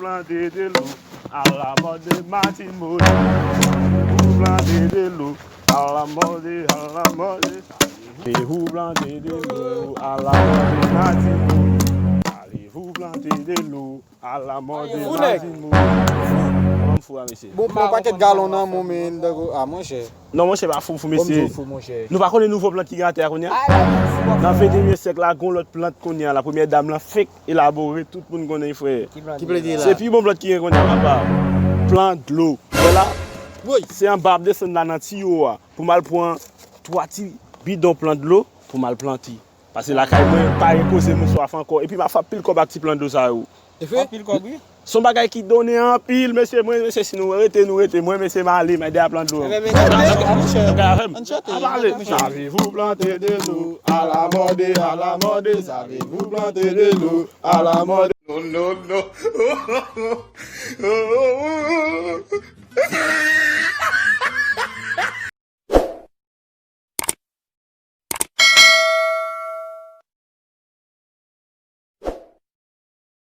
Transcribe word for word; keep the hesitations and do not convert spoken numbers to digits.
Planter de l'eau à la mode de Martine Moreau. Vous planter de l'eau à la mode, à la mode. Et vous planter de l'eau à la mode de Martine Moreau. Allez, vous planter de l'eau à la mode de Martine Moreau. Mwen fou a, mesye. Bon, pran yon pakèt galon nan men w, men, ah, monchè. Non, monchè, pa fou, fou, mesye. Fou, monchè. Nou pa konnen nouvo plant ki gen atè a kounye a? Nan ventenyèm syèk la, gon lòt plant kounye a la. Premyè dam lan fenk elabore, tout moun konnen, frè. Ki plant li la? Se pi bon plant ki gen kounye a, papa. Plant dlo. Vwala. Se anba ap desann la nan tiyo a. Pou m al pran twa ti bidon plant dlo, pou m al plante. Pase lakay mwen, pa gen koze moun swaf ankò. Epi m ap fè anpil kòb ak ti plant dlo sa yo. Anpil kòb, wi. Se yon bagay ki donnen anpil, mesye. Mwen, mesye, si nou rete, nou rete. Mwen, mesye, m ale, m al dèyè plant dlo. Ann chante. Savez-vous planter de l'eau à la mode, à la mode, savez-vous planter de l'eau à la mode? Non, non, non.